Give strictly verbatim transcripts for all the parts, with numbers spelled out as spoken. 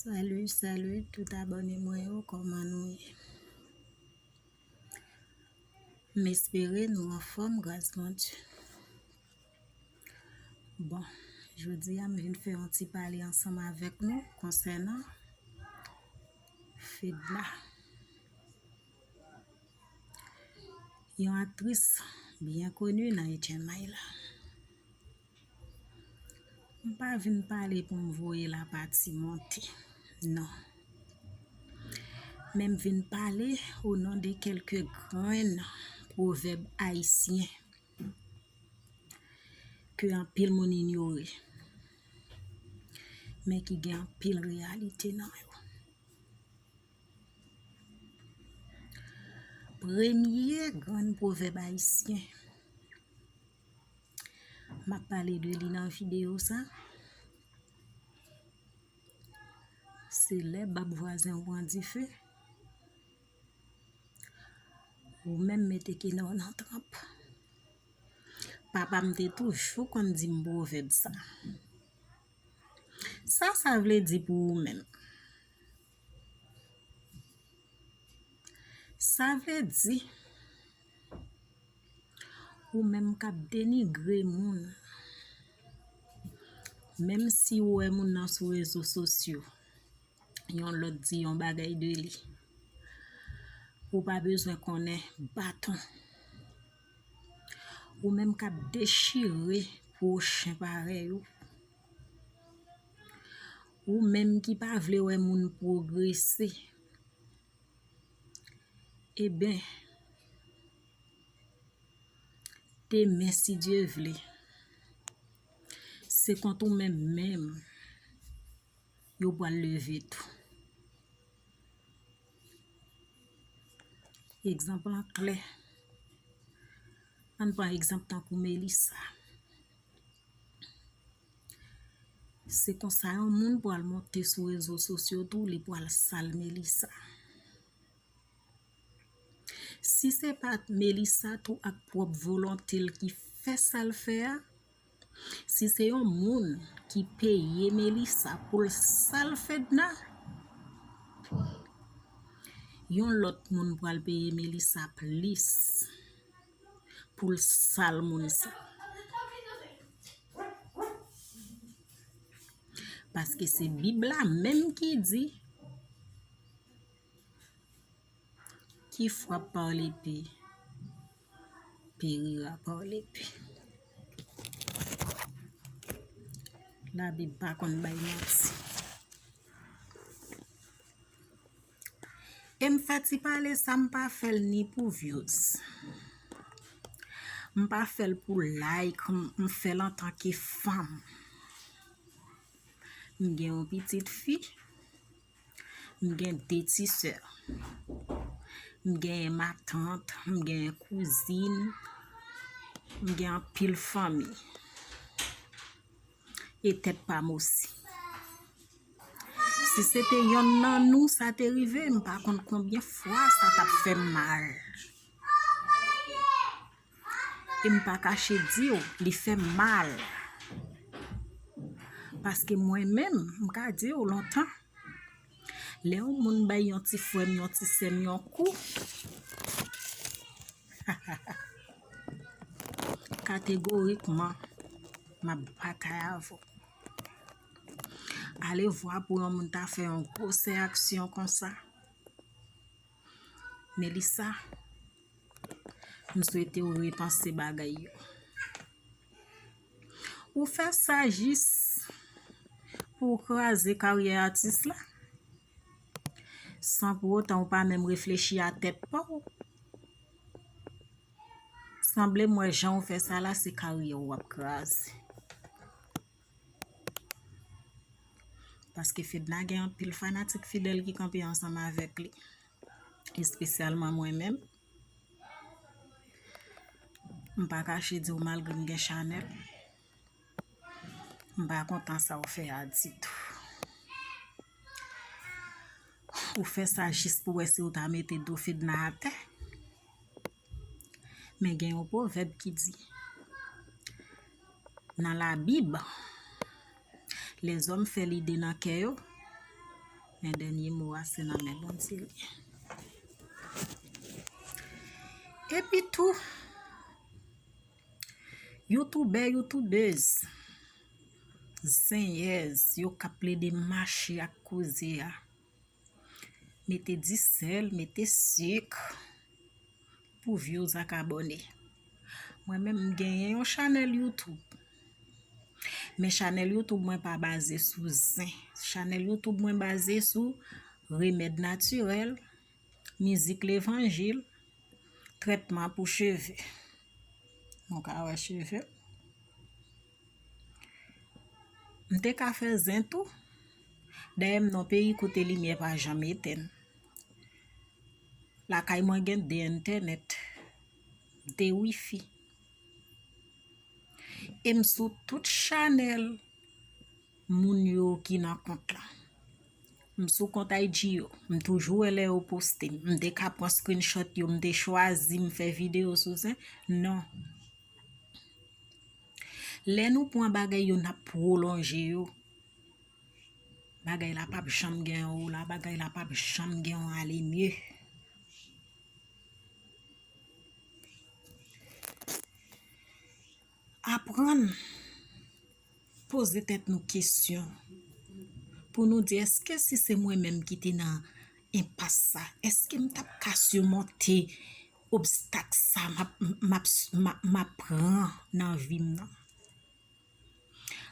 Salut, salut tout abòne mwen yo, kòman nou ye? M espere nou anfòm gras Bondye. Bon, jodi a m vin fè yon ti pale ansanm avèk nou konsènan Fedna. Yon aktris byen koni nan H M I la. M pa vin pale pou m voye lapati monte, non. Men m vin pale o non de kèlke grenn pwovèb ayisyen ke anpil moun inyore, men ki gen anpil reyalite nan yo. Premye grenn pwovèb ayisyen, m ap pale de li nan videyo sa, se lè bab vwazen w pran dife, ou menm mete kenè w nan tranp. Papa m te toujou konn di m pwovèb sa. Sa sa vle di pou ou menm? Sa vle di, ou menm k ap denigre moun, menm si ou wè moun nan sou rezo sosyo, yon lòt di yon bagay de li, ou pa bezwen konnen baton. Ou menm k ap dechire pwochen parèy ou. Ou menm ki pa vle wè moun pwogrese. Eben, demen, si Dye vle, se kont ou menm menm yo pral leve tou. Egzanp lan klè. Ann pran egzanp tankou Melissa. Se konsa yon moun pral monte sou rezo sosyo tou, li pral sal Melissa. Si se pa Melissa tou ak pwòp volonte l ki fè sa l fè a, si se yon moun ki peye Melissa pou l sal Fedna, yon lòt moun pral peye Melissa plis pou l sal moun sa. Paske se Bib la menm ki di, qui frappe par l'épée périra par l'épée. Labib pa konn bay manti. E m fè ti pale sa, m pa fè l ni pou views. M pa fè l pou like, m, m fè l antanke fanm. M gen yon pitit fi, m gen de ti sè, m gen matant, m gen kouzin, m gen anpil fanmi. E tèt pa m osi. Si se te yonn nan nou sa te rive, m pa konn konbyen fwa sa t ap fè m mal. E m pa kache di w, li fè m mal. Paske mwen menm, m ka di w lontan, lè yon moun bay yon ti frè m, yon ti sè m yon kou, kategorikman, m ap batay avè w. Alevwa pou yon moun ta fè yon gwosè aksyon konsa. Melissa, m swete w repanse bagay yo. Ou fè sa jis pou w kraze karyè atis la, san pou otan ou pa menm reflechi a tèt pa w. Sanble m wè jan w fè sa la, se karyè w w ap kraze. Paske Fedna gen anpil fanatik fidèl ki kanpe ansanm avèk li, espesyalman mwen menm. M pa kache di w, malgre m gen chanèl, m pa kontan sa w fè a ditou. Ou fè sa jis pou wè si w ta mete do Fedna atè. Men gen yon pwovèb ki di, nan Labib, lèzòm fè lide nan kè yo, Men dènye mo a se nan men Bondye li ye. Epi tou, youtubè, youtubèz, zenyèz, yo k ap plede mache ak koze a. Mete disèl, mete sik pou views ak abòne. Mwen menm, m genyen yon chanèl YouTube. Men chanèl YouTube mwen pa baze sou zen. Chanèl YouTube mwen baze sou remèd natirèl, mizik levanjil, trètman pou cheve. Nou ka wè cheve. M te ka fè zen tou. Dayè, m nan peyi kote limyè pa janm etèn. Lakay mwen gen de entènèt, de wifi. E m sou tout chanèl moun yo ki nan kont la. M sou kont I G yo. M toujou wè lè yo poste. M te ka pran screenshot yo, m te chwazi, m fè videyo sou zen. Non. Lè nou pran bagay yo, n ap pwolonje yo. Bagay la p ap janm gen yon ola, bagay la p ap janm gen yon ale mye. Aprann poze tèt nou kesyon pou nou di, èske si se mwen menm ki te nan enpas sa, èske m t ap ka simonte obstak sa m ap, m ap, m ap, m ap pran nan vi m nan?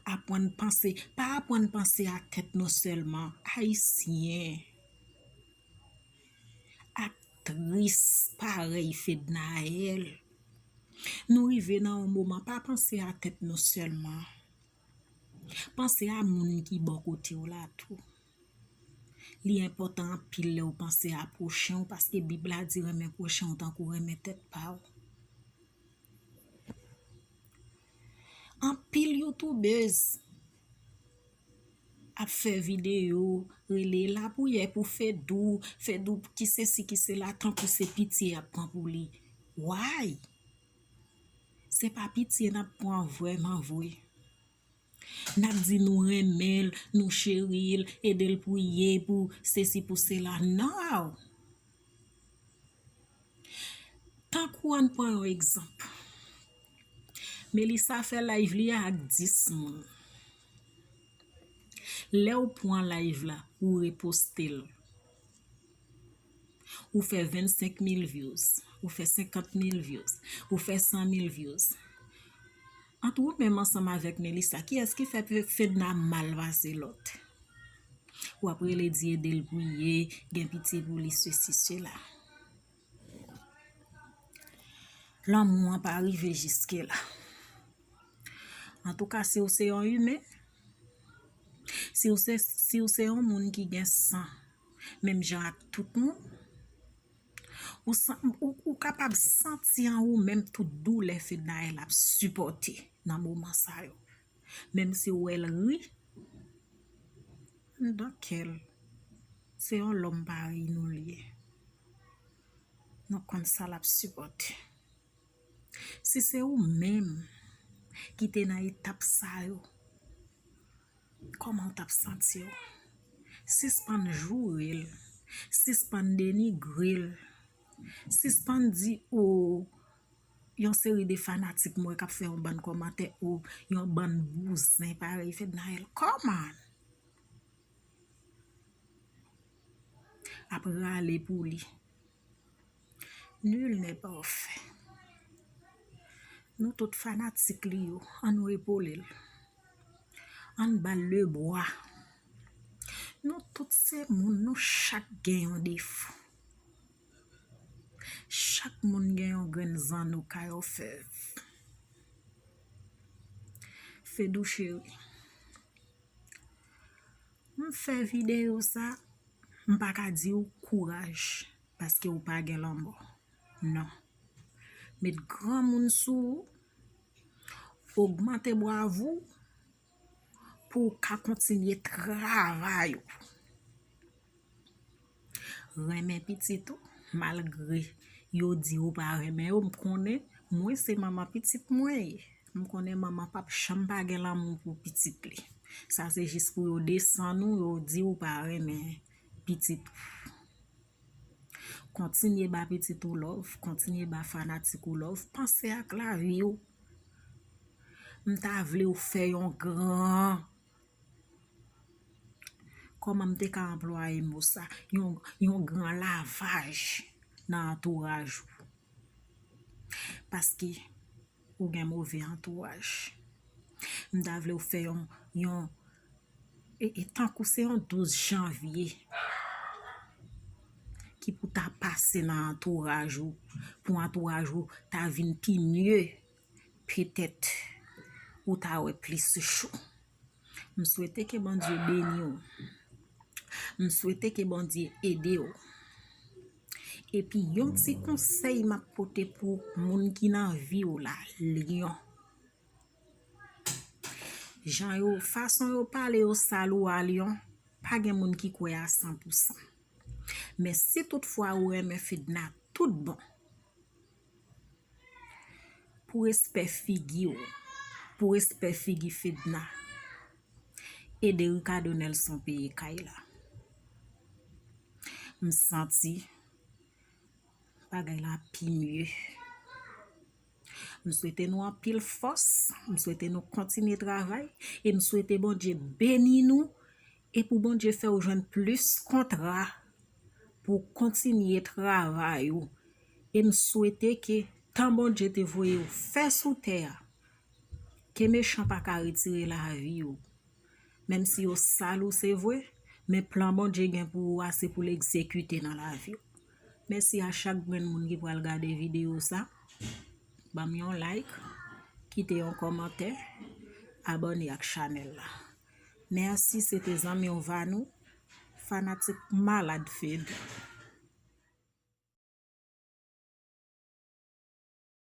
Aprann panse, pa aprann panse a tèt nou sèlman, Ayisyen. Aktris parèy Fednaelle. Nou rive nan yon moman, pa panse a tèt nou sèlman. Panse a moun ki bò kote w la tou. Li enpòtan anpil lè w panse a pwochen w, paske Bib la di renmen pwochen w tankou renmen tèt pa w. Anpil youtubèz ap fè videyo, rele lapriyè pou Fedou, Fedou ki sesi ki sela, tankou se pitye y ap pran pou li. Why? Se pa pitye n ap pran vrèman vre. N ap di nou renmen l, nou cheri l, ede l priye pou sesi pou sela. No! Tankou, ann pran yon egzanp. Melissa fè live li a ak dis moun. Lè w pran live la, ou reposte l. Ou fè vennsenk mil views, ou fè senkant mil views, ou fè san mil views. Ant ou menm ansanm avèk Melissa, kiyès ki fè Fe-, Fedna mal pase lòt? W ap rele di ede l priye, gen pitye pou li, sesi, sela. Lanmou an pa rive jiske la. Antouka, si w se yon imen, si w se, si w se yon moun ki gen san, menm jan ak tout moun, ou san, ou, ou kapab santi an ou menm tout doulè Fednaelle ap sipòte nan moman sa yo. Menm si w wè l ri, anndan kè l, se yon lòm parèy nou l ye. Nou konn sa l ap sipòte. Si se ou menm ki te nan etap sa yo, kòman w t ap santi w? Sispann joure l, sispann denigre l, sispann di, o, yon seri de fanatik mwen k ap fè yon bann kòmantè, o, yon bann bouzen parèy Fednaelle. Kòman? Ap rale pou li. Nul n'est parfait. Nou tout fanatik li yo, ann nou epole l. Ann ba l lebwa. Nou tout se moun, nou chak gen yon defo. Chak moun gen yon grenn zanno kay òfèv. Fedou cheri, m fè videyo sa, m pa ka di w kouraj, paske w pa gen lanmò. Non. Met granmoun sou ou, ogmante bravou pou w ka kontinye travay ou. Renmen pitit ou, malgre yo di ou pa renmen yo, m konnen, mwen se manman pitit mwen ye. M konnen manman p ap janm pa gen lanmou pou pitit li. Sa se jis pou yo desann ou, yo di ou pa renmen pitit ou. Kontinye ba pitit ou love, kontinye ba fanatik ou love, panse ak lavi w. M ta vle w fè yon gran, kòman m te ka anplwaye mo sa, yon, yon gran lavaj nan antouraj ou. Paske ou gen move antouraj. M ta vle w fè yon, yon, e, e tankou se yon douz janvye ki pou ta pase nan antouraj ou, pou antouraj ou ta vin pi mye, petèt ou ta wè plis jou. M swete ke Bondye beni w. M swete ke Bondye ede w. Epi yon ti konsèy m ap pote pou moun ki nan vi w la, Lyon. Jan yo, fason yo pale yo sal ou a Lyon, pa gen moun ki kwè a san pou san. Men si toutfwa ou renmen Fedna tout bon, pou respè figi w, pou respè figi Fedna, ede Ricardo Nelson peye kay la. M santi bagay la pi mye. M swete nou anpil fòs, m swete nou kontinye travay, e m swete Bondye beni nou, e pou Bondye fè w jwenn plis kontra pou w kontinye travay ou. E m swete ke tan Bondye te voye w fè sou tè a, ke mechan pa ka retire lavi w. Menm si yo sal ou se vre, men plan Bondye gen pou ou a se pou l egzekite nan lavi w. Mèsi a chak grenn moun ki pral gade videyo sa. Ban m yon like, kite yon kòmantè, abòne ak chanèl la. Mèsi, se te zanmi w Vanou, fanatik malad Fed.